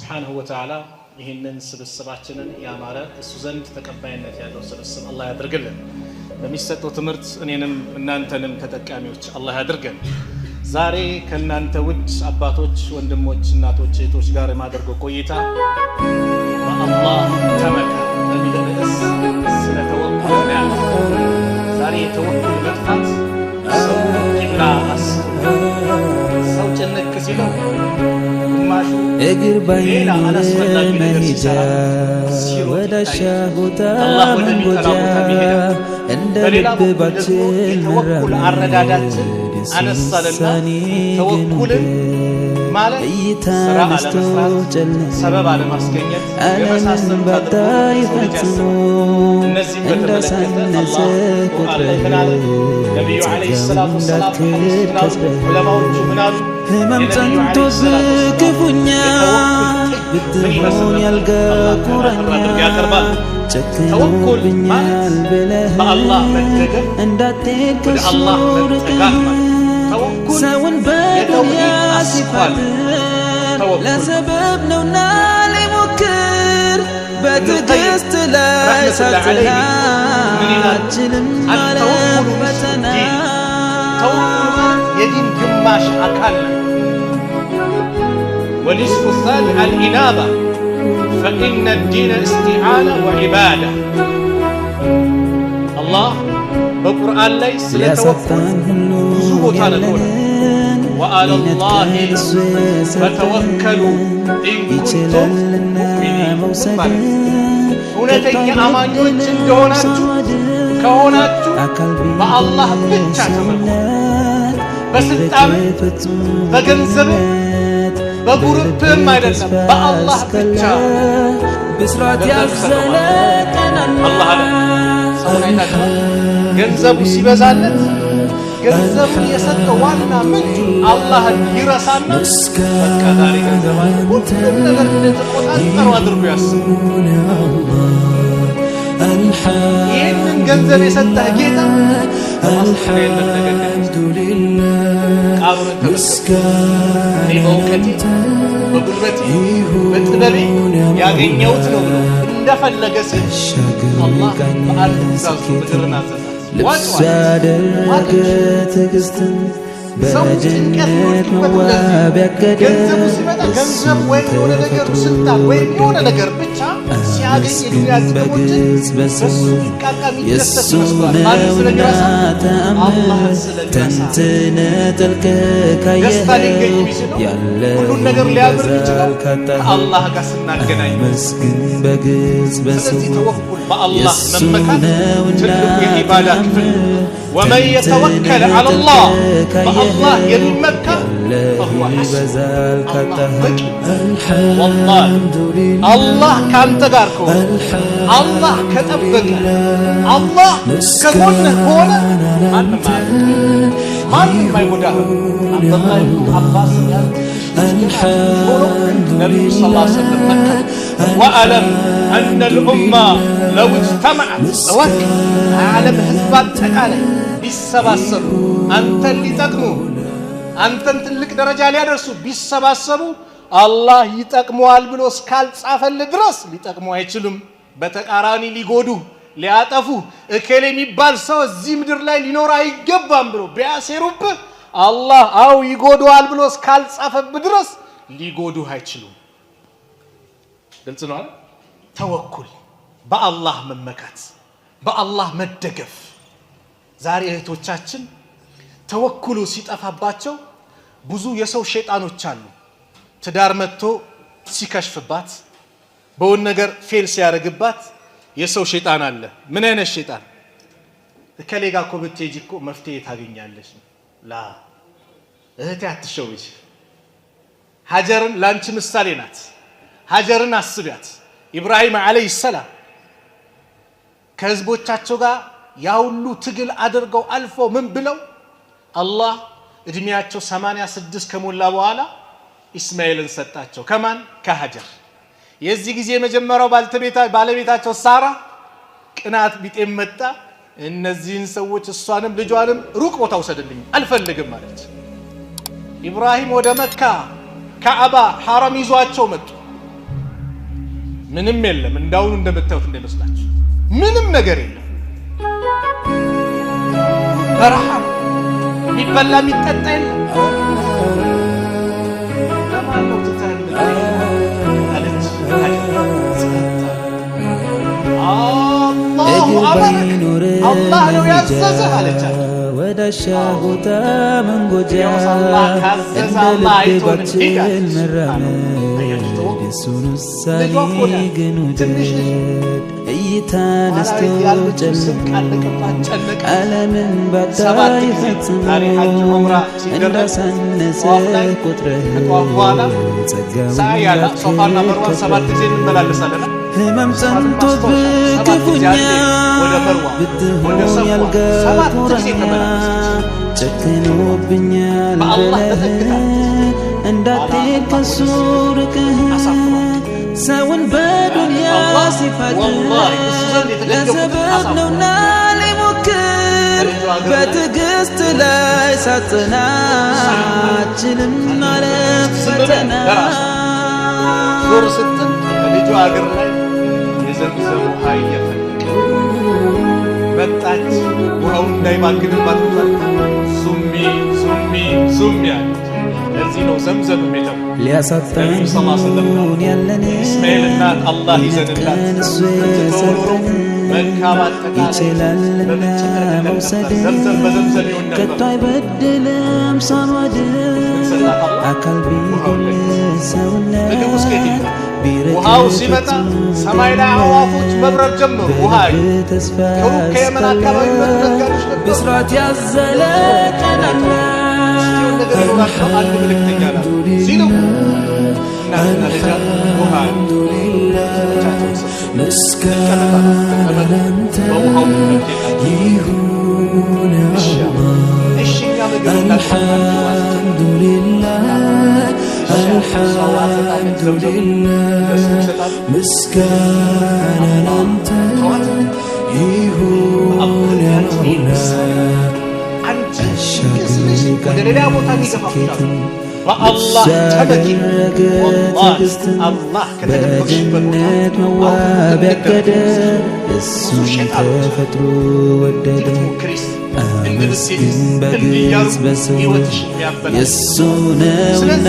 سبحانه وتعالى ይህንን ስብስባችንን ያማረ፣ እሱ ዘንድ ተቀባይነት ያለው ስብስብ አላህ ያድርግልን። በሚሰጠው ትምህርት እኔንም እናንተንም ተጠቃሚዎች አላህ ያድርገን። ዛሬ ከእናንተ ውድ አባቶች፣ ወንድሞች፣ እናቶች፣ እህቶች ጋር የማደርገው ቆይታ በአላህ ተመካ በሚል ርዕስ ስለ ተወኩል እናያለን። ዛሬ የተወኩል መጥፋት ሰው ቂብላ አስቶ፣ ሰው ጭንቅ ሲለው ግማሹ እግር ሌላ ባይኖር አላስፈላጊ ነገር መሄጃ ሲሰራ ሲሮጥ ወዳሻ ይታያል። ቦታ አላህ መንጎጃ ወደሚጠላ ቦታ ይሄዳል። እንደ በሌላ ልብ በኩል ደግሞ ባችል የተወኩል መራመድ አረዳዳችን የሱ አነሳልና ውሳኔ ግን ተወኩልን ውበት ማለት እይታ ስራ በዝቶ አለመስራት፣ ጨለማ ሰበብ አለማስገኘት ዓለምን የመሳሰሉት አድርጎ ባታይ ሰው ልጅ ፈጽሞ ያስባል። እነዚህም በተመለከተ እንዳሳነሰ አላህ ቁርአን ላይ ምን አለ? ነቢዩ عليه الصلاة والسلام በሐዲስ ምን አሉ? ዑለማዎቹ ምን አሉ? ህመም የነቢዩ عليه ጸንቶብህ الصلاة والسلام ክፉኛ የተወኩል ጥግ ምን ይመስል ብትሆን ነበር? ያልጋ አላህ ቁራኛ አጠር አድርጎ ያቀርባል። ተወኩል ማለት ጨክኖብኛል ብለህ በአላህ መደገፍ፣ እንዳትሄድ ወደ ከሱ አላህ መጠጋት ርቀህ ማለት ነው። ተወኩል ሰውን የተውሂድ በዱንያ አስኳል ሲፈጥር ተወኩል ለሰበብ ነውና ሊሞክር ኢብኑል ቀይም በትዕግስት ላይ رحمة الله عليه ምን ይላሉ? ሳትችልም ማለፍ التوكل نصف ፈተና الدين። ተወኩል ማለት የዲን ግማሽ አካል ነው። والنصف الثاني الإنابة فإن الدين استعانة وعبادة። አላህ በቁርአን ላይ ስለ ተወኩል ሊያሳጣን ሁሉ ብዙ ቦታ ነግሮናል። ያለንን وعلى الله ሊነጥቀን እሱ የሰጠን فتوكلوا إن كنتم ይችላልና مؤمنين መውሰድ ማለት ነው። እውነተኛ ከቶ አማኞች አይበድልም እንደሆናችሁ ሰማድ ከሆናችሁ አካል በአላህ ብቻ ተመኩ። ሰውነት በስልጣን ቢርቅ ፍጹም በገንዘብ ነት በጉርብህም በልብ አይደለም፣ ተስፋ በአላህ ብቻ እስካለ ብስራት ገንዘብ ያዘለ ሰጠው። ቀናና አላህ አለ። ሰውን አይታችኋል? ገንዘቡ ሲበዛለት ገንዘቡን የሰጠው ዋና ምንጩ አላህን ይረሳና በቃ ዛሬ ገንዘብ አለ፣ ሁሉም ነገር እንደተቆጣጠረው አድርጎ ያስብ። ይህንን ገንዘብ የሰጠህ ጌታ ዋስትና የለም ነገ ቃሩንን ተመልከቱ። እኔ በእውቀቴ፣ በጉልበቴ፣ በጥበቤ ያገኘሁት ነው ብሎ እንደፈለገ ሲል አላህ በአንድ ትእዛዙ ምድርን አዘዛት። ልብስ ዋጥ ያደረገ ዋጠች። ትዕግስትን ሰው ጭንቀት በጀነት የሚወድቅበት መዋብ እንደዚህ ያቀደ ገንዘቡ ሲመጣ ገንዘብ ወይም የሆነ ነገር ተፈጥሮ ስልጣን ወይም የሆነ ነገር ብቻ ሲያገኝ አመስግን የዱንያ ጥቅሞችን በግልጽ በሱ በስውር ሲቃቃ የሚደሰት የእሱ ይመስለዋል። ማንን ነውና ስለሚረሳ? ተአምር አላህን ስለሚረሳ። ተንትነ ጠልቀህ ደስታ ሊገኝ ካየኸው የሚችለው ያለ ሁሉን ነገር ሊያምር የሚችለው ይበዛል ካጣኸው ከአላህ ጋር ስናገናኝ ነው። አመስግን በግልጽ ስለዚህ በስውር ተወኩል በአላህ የእሱ መመካት ነውና ትልቁ የኢባዳ ክፍል ነው። ተአምር ومن يتوكل ተንትነ على الله ጠልቀህ በአላህ ካየኸው የሚመካ ያለ فهو حسبه ይበዛል አላህ ካጣኸው በቂ። والله አላህ ከአንተ ጋር ከሆነ፣ አላህ ከጠበቀ፣ አላህ ከጎንህ ከሆነ ማንም አያደርግህ፣ ማንም አይጎዳህም። አብደላህ ብኑ አባስ ያን ሆኖ ነቢዩ صلى الله عليه وسلم መከሩ። واعلم أن الأمة لو اجتمعت እወቅ፣ ዓለም ህዝብ አጠቃላይ ቢሰባሰቡ አንተን ሊጠቅሙ፣ አንተን ትልቅ ደረጃ ሊያደርሱ ቢሰባሰቡ አላህ ይጠቅመዋል ብሎ እስካልጻፈልህ ድረስ ሊጠቅሙ አይችሉም። በተቃራኒ ሊጎዱ፣ ሊያጠፉ፣ እከሌ የሚባል ሰው እዚህ ምድር ላይ ሊኖር አይገባም ብሎ ቢያሴሩብህ አላህ አው ይጎዱዋል ብሎ እስካልጻፈብህ ድረስ ሊጎዱህ አይችሉም። ግልጽ ነው አይደል? ተወኩል በአላህ መመካት፣ በአላህ መደገፍ። ዛሬ እህቶቻችን ተወኩሉ ሲጠፋባቸው ብዙ የሰው ሸይጣኖች አሉ። ትዳር መጥቶ ሲከሽፍባት፣ በሆነ ነገር fail ሲያደርግባት የሰው ሸይጣን አለ። ምን አይነት ሸይጣን? እከሌ ጋር እኮ ብትሄጂ እኮ መፍትሄ ታገኛለሽ። لا እህቴ አትሸውጅ። ሀጀርን ለአንቺ ምሳሌ ናት። ሀጀርን አስቢያት። ኢብራሂም عليه السلام ከህዝቦቻቸው ጋር ያ ሁሉ ትግል አድርገው አልፈው ምን ብለው አላህ እድሜያቸው 86 ከሞላ በኋላ ኢስማኤልን ሰጣቸው። ከማን? ከሀጀር። የዚህ ጊዜ የመጀመሪያው ባለቤታቸው ሳራ ቅናት ቢጤም መጣ። እነዚህን ሰዎች እሷንም ልጇንም ሩቅ ቦታ ውሰድልኝ አልፈልግም አለች። ኢብራሂም ወደ መካ ካዕባ ሐረም ይዟቸው መጡ። ምንም የለም። እንዳሁኑ እንደምታዩት እንዳይመስላችሁ ምንም ነገር የለም። በረሃ ነው። የሚበላ የሚጠጣ የለም። ለማን ነው ትተህ የምትሄደው አለች ሀጀር። ጸጥ አለ። አላሁ እግር አመረክ፣ ባይኖር አላህ ነው መሄጃ ያዘዘህ አለቻት። ወዳሻ ቦታ መንጎጃ እንግዲያውስ አላህ ካዘዘ እንደ አላህ ልብ አይቶን ባችል እንሂድ አለች አለው። መራመድ አያችሁ ተወኩል። የሱን ውሳኔ ልጇ እኮ ናት፣ ግን ትንሽ ልጅ። ውደድ እይታ በኋላ ነስቶ ቤት ያለችው ስንቅ ጨልሞ አለቀባት፣ ጨነቃት። ዓለምን ሰባት ባታይ ጊዜ ፈጽሞ ዛሬ ሐጅ ዑምራ ሲደረግ እንዳሳነሰ ጠዋፍ ላይ ቁጥርህ ከጠዋፍ በኋላ ጸጋውን ሰዓይ አለ። ሶፋና መርዋን 7 ጊዜ እንዳትከድር እንመላለሳለን። ህመም እሷንም ጸንቶብህ ማስታወሻ 7 ጊዜ ክፉኛ አንዴ ወደ መርዋ ወደ ብትሆን ሰፋ ያልጋ 7 ጊዜ ቁራኛ ተመላለሰች። ጨክኖብኛል በአላህ ብለህ ተጠግታለች። በኋላ እንዳትሄድ አላህ ከሱ ወደ ርቀህ አሳፍሯል። ሰውን በዱንያ አላህ ሲፈጥር ወላሂ እሱ ዘንድ የተደገፉትን ለሰበብ አሳፍሯል። ነውና ሊሞክር በልጇ እግር ላይ በትዕግስት ላይ ሳጽና አችልም ማለፍ ዝም በል ፈተና ለራሷ ዞር ስትል ከልጇ እግር ላይ የዘምዘም ውሃ እየፈለቀ መጣች። ውሃው እንዳይባክንባት ፈርታ ዙሚ ዙሚ ዙሚ አለች። ለዚህ ነው ዘምዘም የተባለው። ሊያሳጣን ነቢዩ ስ ሰለም ያለን የእስማኤል እናት አላህ ይዘንላት ሊነጥቀን እሱ ብትተው ኖሮ የሰጠን መካ በአጠቃላይ ይችላልና በምንጭ ተለቀለቀ ነበር። መውሰድ ዘምዘም በዘምዘም ይሆን ከቶ ነበር። አይበድልም ሳማድ ምን ሰጣት አላህ? አካል ውሃውን ቢጎል ለገሰ። ሰውነት ምግቡ እስከ የት ይምጣ? ቢርቅ ውሃው ሲመጣ ፍጹም ሰማይ ላይ አዕዋፎች መብረር ጀመሩ። ውሃ አዩ። በልብ ተስፋ ከሩቅ ከየመን እስካለ አካባቢ መጡ ነጋዴዎች ነበሩ። ብስራት ያዘለ ቀን አለ። እስቲ የሆነ ነገር ይኖራቸው አንድ መልእክተኛ ላኩ ሲልኩ እናትና ልጇ ውሃ አዩ። ብቻቸውን ሰብስበው ምስጋና ተቀመጡ። ላንተ በውሃው ምክንያት ይሁን እሺ አሉ። እሺ እኛ ምግብ እናቀርባለን። አልሐምዱሊላህ እሺ አሉ። እሷ ውሃ ትሰጣለች፣ ዘምዘም አልሐምዱሊላህ ለእሱ ይሰጣል። ምስጋና ላንተ ተዋት። ይሁን በአላህ ያ አንቺ ይህን መውላ ውሳኔ አንቺ ቅስምሽ ወደ ሌላ ቦታ የሚገፋፍሻል። በአላህ ተመኪ። ያደረገ ወላሂ ትዕግስትን አላህ ከተደበቅሽበት ቦታ በጀነት አውጥቶ መዋብ ያቀደ እንደሚያደርግሽ ብዙ እሱን ሸይጣኖች ተፈጥሮ ወደደ እንድትሞክሪስ አመስግን እንድትሄጂስ እንዲህ እያሉ በግልጽ በስሙ ህይወትሽን የሚያበላሹ። የእሱ ነውና ስለዚህ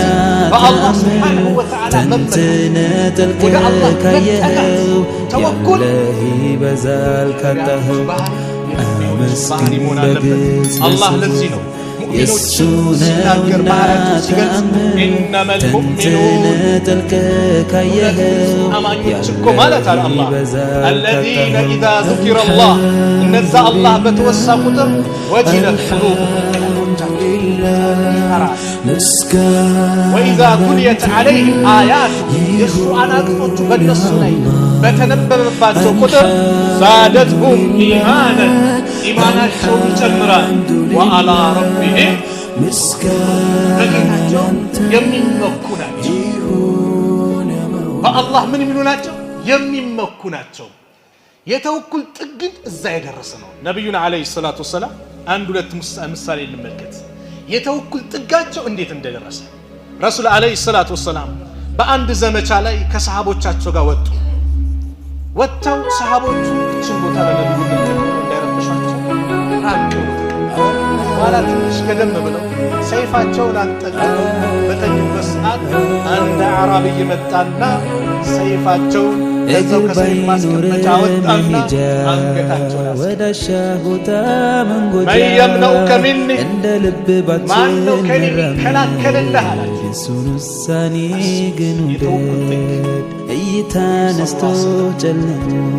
በአላህ ተአምር ስብሓንሁ ወተዓላ መመካት፣ ተንትነ ጠልቀ ወደ አላህ መጠጋት፣ ካየኸው ተወኩል ያለህ ይበዛል ካጣኸው ባህሪ የሙእሚኖች አመስግን ባህሪ መሆን አለበት። በግልጽ አላህ በስሙ ለዚህ ነው የእሱ ሙእሚኖችን ሲናገር ነውና ባህሪያቸውን ሲገልጽ ተአምር ኢነመል ተንትነ ሙእሚኑን ጠልቀ እውነት ካየኸው አማኞች እኮ ማለት አለ ያለህ አላህ ይበዛል አለዚነ ካጣኸው ኢዛ ዙኪረ አላህ እነዛ አላህ በተወሳ ቁጥር ወጅለት ቁሉብሁም ቀልቦቻቸው ይፈራል። ምስጋና ወኢዛ ቱልየት ዐለይሂም አያቱ የእሱ አናቅጾቹ በእነሱ ላይ በተነበበባቸው ቁጥር ዛደትሁም ኢማናን ኢማናቸውን ይጨምራል። ወአላ ረቢሂም ምስጋና በጌታቸው የሚመኩ ናቸው። ይሁን ያ መውላ በአላህ ምን የሚሉ ናቸው? የሚመኩ ናቸው። የተወኩል ጥግን እዛ የደረሰ ነው። ነቢዩን ዓለይሂ ሰላቱ ወሰላም አንድ ሁለት ምሳሌ እንመልከት። የተወኩል ጥጋቸው እንዴት እንደደረሰ። ረሱል ዓለይሂ ሰላቱ ወሰላም በአንድ ዘመቻ ላይ ከሰሃቦቻቸው ጋር ወጡ። ወጥተው ሰሃቦቹ እችን ቦታ ለነቢዩ እንልቀቅ እንዳይረብሿቸው ራቅ ብለው ተቀመጡ። በኋላ ትንሽ ገደም ብለው ሰይፋቸውን አንጠልጥለው በተኙበት ሰዓት አንድ አዕራቢይ መጣና ሰይፋቸውን ከዛው እግር ከሰይፍ ባይኖር ማስቀመጫ አወጣና መሄጃ አንገታቸውን አስቀመጠ። ወዳሻ ቦታ መንጎጃ መን የምነኡከ ሚኒ እንደ ልብ ማን ነው ባችል ከኔ መራመድ የሚከላከልልህ አላቸው። የሱን ውሳኔ ግን የተወኩል ጥግ ውደድ እይታ ነስቶ ጨልሞ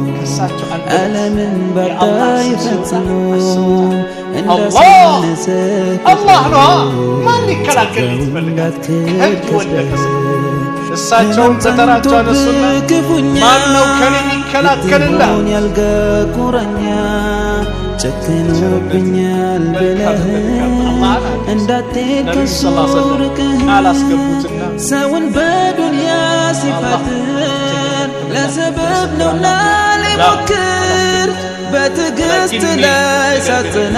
ከእሳቸው አንደበት ዓለምን የአላህ ባታይ ስም ሲወጣ ፈጽሞ አስቡታል። አላህ እንዳሳነሰ አላህ ነዋ። ቁጥርህ ማን ሊከላከልልኝ ጸጋውን ትፈልጋለህ? እንዳትክድ ከእጅ ወደቀ ከስረህ ሰው። እሳቸውም ህመም በተራቸው አነሱና ጸንቶብህ ክፉኛ ማን ነው ከኔ የሚከላከልልህ? ብትሆን ያልጋ ቁራኛ ጨክኖብኛል ብለህ እንዳትሄድ ነቢዩ ከሱ ስ ሰለም ርቀህ ቃል አስገቡትና ሰውን በዱንያ ሲፈጥር ለሰበብ ነውና ሊሞክር በትዕግስት ላይ ሳጽና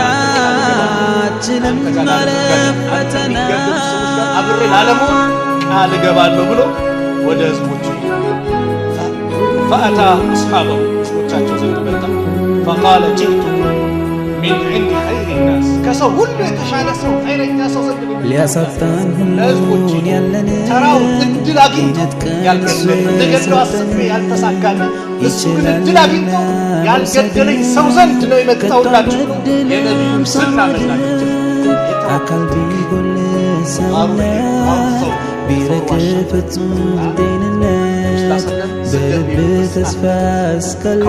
አችልም ማለፍ ፈተና ከሚገደሉ ሰዎች ጋር አብሬ ላለመሆን ቃል እገባለሁ ብሎ ወደ ህዝቦቹ ሄደ። فأتى أصحابه ህዝቦቻቸው ዘንድ መጣ። فقال جئتكم من عند خير الناس ከሰው ሁሉ የተሻለ ሰው ኸይረኛ ሰው ዘንድ ነው። ሊያሳጣን ለህዝቦች ሁሉን ያለን ተራው እድል አግኝቶ ሊነጥቀን እሱ ያልገደለኝ ልገድለው አስቤ ያልተሳካልኝ እሱ ግን እድል አግኝቶ ይችላልና ያልገደለኝ ሰው ዘንድ ነው የመጣሁላችሁ ብሎ የነቢዩን ዝና መናገር ጀመረ። አካል ቢጎል ሰውነት ቢርቅ ፍጹም ጤንነት በልብ ተስፋ እስካለ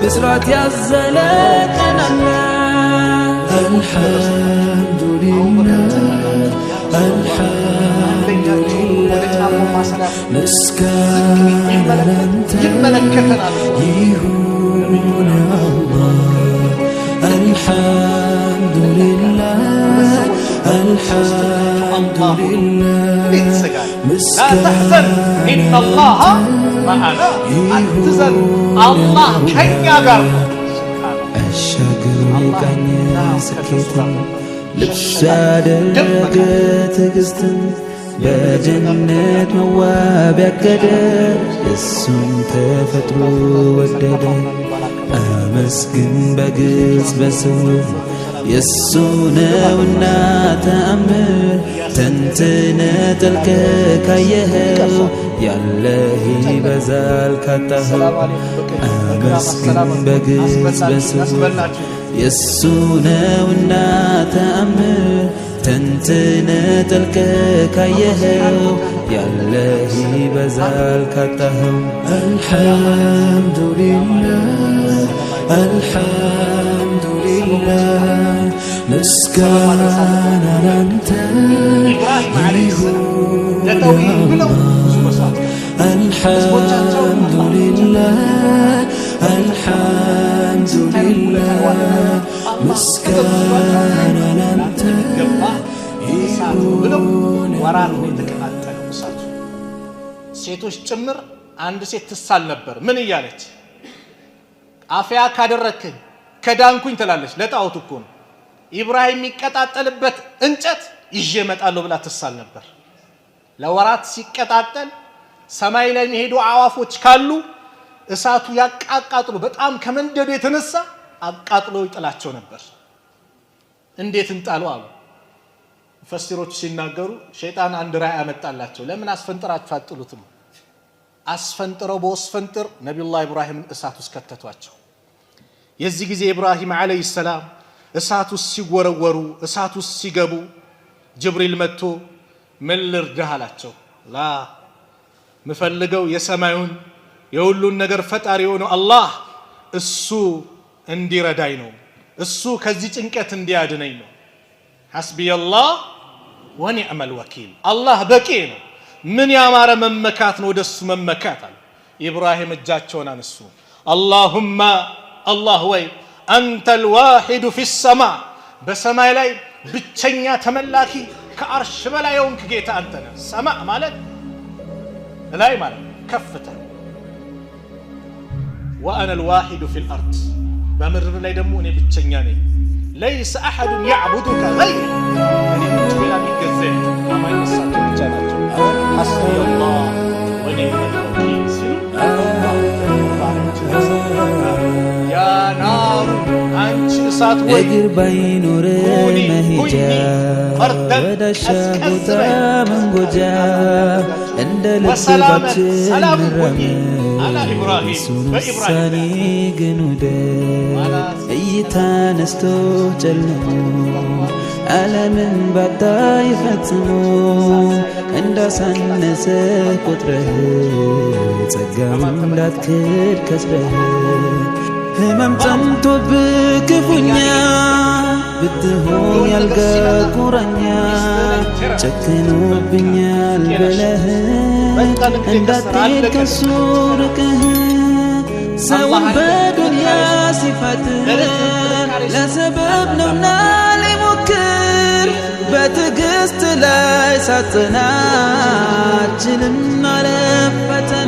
ብስራት ያዘለ ቀን አለ። الحمد لله الحمد لله ምስጋና ላንተ ይመለከተናል። ይሁን አላህ። الحمد لله الحمد لله እንዴት ትሰጋለህ? لا تحزن إن الله معنا። አትዘን፣ አላህ ከኛ ጋር ነው። አሻግሮ የቃኘ ስኬትን ልብሱ ያደረገ ትዕግስትን በጀነት መዋብ ያቀደ እሱን ተፈጥሮ ወደደ። አመስግን በግልጽ በስውር የእሱ ነውና ተአምር። ተንትነ ጠልቀ ካየኸው ያለህ ይበዛል ካጣኸው። አመስግን በግልጽ በስውር የእሱ ነውና ተአምር። ተንትነ ጠልቀ ካየኸው ያለህ ይበዛል ካጣኸው። الحمد لله الحمد لله ምስጋና ላንተ ኢብራሂም عليه السلام ለተውሂድ ብለው ብዙ መስዋዕት الحمد لله الحمد لله ምስጋና ላንተ ገባ እሳት ብለው ወራት ነው የተቀጣጠለው እሳቱ። ሴቶች ጭምር አንድ ሴት ትሳል ነበር። ምን እያለች? አፍያ ካደረግከኝ ከዳንኩኝ ትላለች። ለጣዖት እኮ ነው። ኢብራሂም የሚቀጣጠልበት እንጨት ይዤ እመጣለሁ ብላ ትሳል ነበር። ለወራት ሲቀጣጠል ሰማይ ላይ የሚሄዱ አዋፎች ካሉ እሳቱ ያቃቃጥሎ በጣም ከመንደዱ የተነሳ አቃጥሎ ይጥላቸው ነበር። እንዴት እንጣለው አሉ ሙፈሲሮች ሲናገሩ፣ ሸይጣን አንድ ራእይ ያመጣላቸው። ለምን አስፈንጥራችሁ አጥሉትም? አስፈንጥረው በወስፈንጥር ነቢዩላህ ኢብራሂምን እሳት ውስጥ ከተቷቸው። የዚህ ጊዜ ኢብራሂም عليه السلام እሳት ውስጥ ሲወረወሩ፣ እሳት ውስጥ ሲገቡ ጅብሪል መጥቶ ምን ልርዳህ አላቸው። لا፣ ምፈልገው የሰማዩን የሁሉን ነገር ፈጣሪ የሆነው አላህ እሱ እንዲረዳኝ ነው። እሱ ከዚህ ጭንቀት እንዲያድነኝ ነው። حسبي الله ونعم الوكيل፣ አላህ በቂ ነው። ምን ያማረ መመካት ነው ወደሱ መመካት አለ። ኢብራሂም እጃቸውን አነሱ። اللهم አላህ ወይ أنت الواحد في السماء በሰማይ ላይ ብቸኛ ተመላኪ ከአርሽ በላይ የሆንክ ጌታ አንተ ነህ። سماء ማለት ላይ ማለት ከፍታ። وأنا الواحد في الأرض በምድር ላይ ደግሞ እኔ ብቸኛ ነኝ። ليس أحد يعبدك غيري እኔ ውጭ ሌላ የሚገዛ የለም። አማኝ እሳቸው ብቻ ናቸው። حسبي الله ونعم الوكيل ሲሉ يا نار አንቺ እሳት ወይ እግር ባይኖር كوني መሄጃ ሁኚ بردا ወዳሻ ቀዝቀዝ ቦታ በይ መንጎጃ እንደ ልብ وسلاما ባችል ሰላም ሁኚ على መራመድ ኢብራሂም እሱን በኢብራሂም ውሳኔ ግን ውደድ እይታ ነስቶ ጨልሞ ዓለምን ባታይ ፈጽሞ እንዳሳነሰ ቆጥረህ ጸጋውን እንዳትክድ ከስረህ ህመም ጸንቶብህ ክፉኛ ብትሆን ያልጋ ቁራኛ ጨክኖብኛል ብለህ እንዳትሄድ ከሱ ርቀህ ሰውን በዱንያ ሲፈትን ለሰበብ ነውና ሊሞክር በትዕግስት ላይ ሳጽናችንም አለፍ ፈተና።